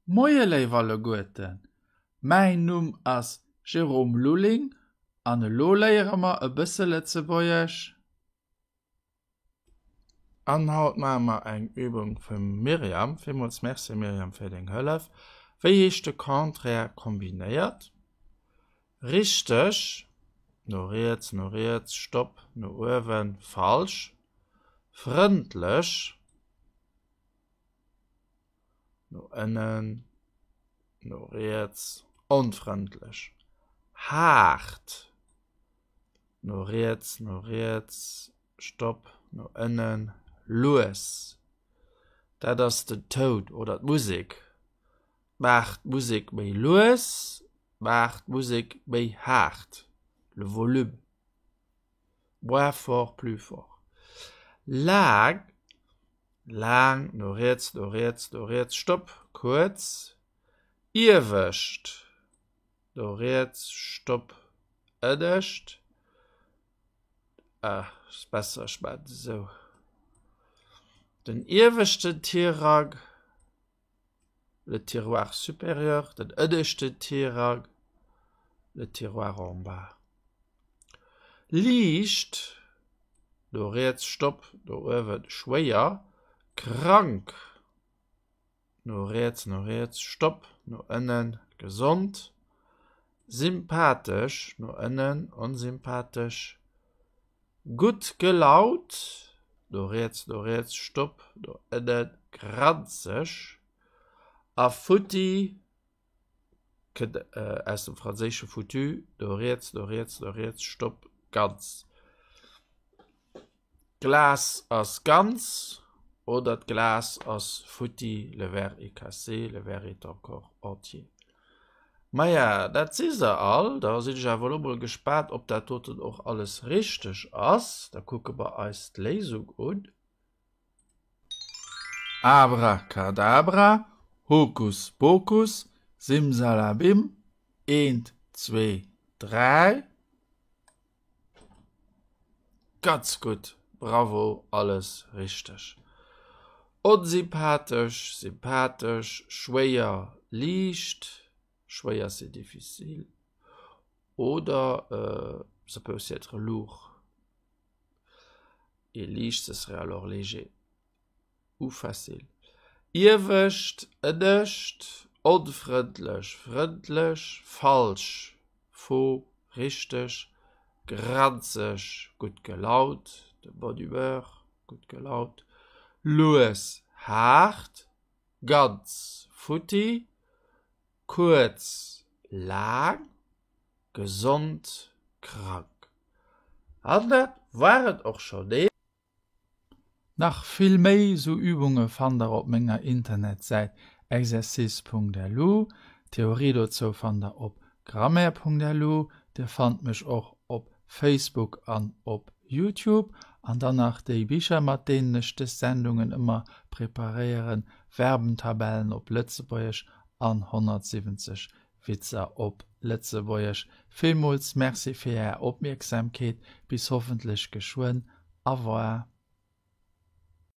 Moie léif alleguerten, mäin Numm ass Jérôme Lulling an elo léiere mer e bësse Lëtzebuergesch. An haut maache mer eng Übung vum Myriam. Villmools Merci Myriam fir deng Hëllef. Wéi heescht de Contraire kombinéiert? Richteg, no riets, no riets, Stopp, no uewen, falsch, frëndlech, no ënnen, no riets, onfrëndlech, haart, no riets, no riets, Stopp, no ënnen, lues. Dat ass den Toun oder d'Musek. Maach d'Musek méi lues, maach d'Musek méi haart, le volume. Moins fort, plus fort. Laang, laang, no riets, no riets, no riets, Stopp, kuerz, iewescht, no riets, Stopp, ënnescht. Ah, ass besser ech maachen et esou. Den ieweschten Tirang. Le tiroir supérieur, den ënneschten Tirang, le tiroir en bas. Liicht, no riets, Stopp, no uewen, schwéier, krank, no riets, no riets, Stopp, no ënnen, gesond, sympathesch, no ënnen, onsympathesch, Gutt gelaut, no riets, no riets, Stopp, no ënnen, granzeg a futti, kënnt aus dem franséische foutu, no riets, no riets, no riets, Stopp, ganz. D'Glas ass ganz oder d'Glas ass futti, le verre est cassé, le verre est encore entier. Maja, dat si se all. Da sinn ech awer elo mol gespaant, ob dat doten och alles richteg ass. Da kucke mer eis d'Léisung un. Abracadabra, Hokus Pokus, Simsalabim, eent, zwee, dräi. Ganz gutt, bravo, alles richteg. Onsympathesch, sympathesch, schwéier, liicht, schwéier c'est difficile oder ça peut aussi être lourd et liicht ce serait alors léger ou facile. Iewescht, ënnescht, onfrëndlech, frëndlech, falsch, faux, richteg, granzeg, gutt gelaunt, de bonne humeur, gutt gelaunt, lues, haart, ganz, futti, kuerz, laang, gesond, krank. An dat war et och schonn nees. Nach vill méi sou Übunge fannt der op menger Internetsäit exercice.lu. D'Theorie dozou fannt der op grammaire.lu. Dir fannt mech och op Facebook an op Youtube. An dann nach déi Bicher mat deenen ech des Sendungen ëmmer preparéieren, Verbentabellen op Lëtzebuergesch an 170 Witzer op Lëtzebuergesch. Villmools Merci fir Är Opmierksamkeet. Bis hoffentlech geschwënn. Au revoir.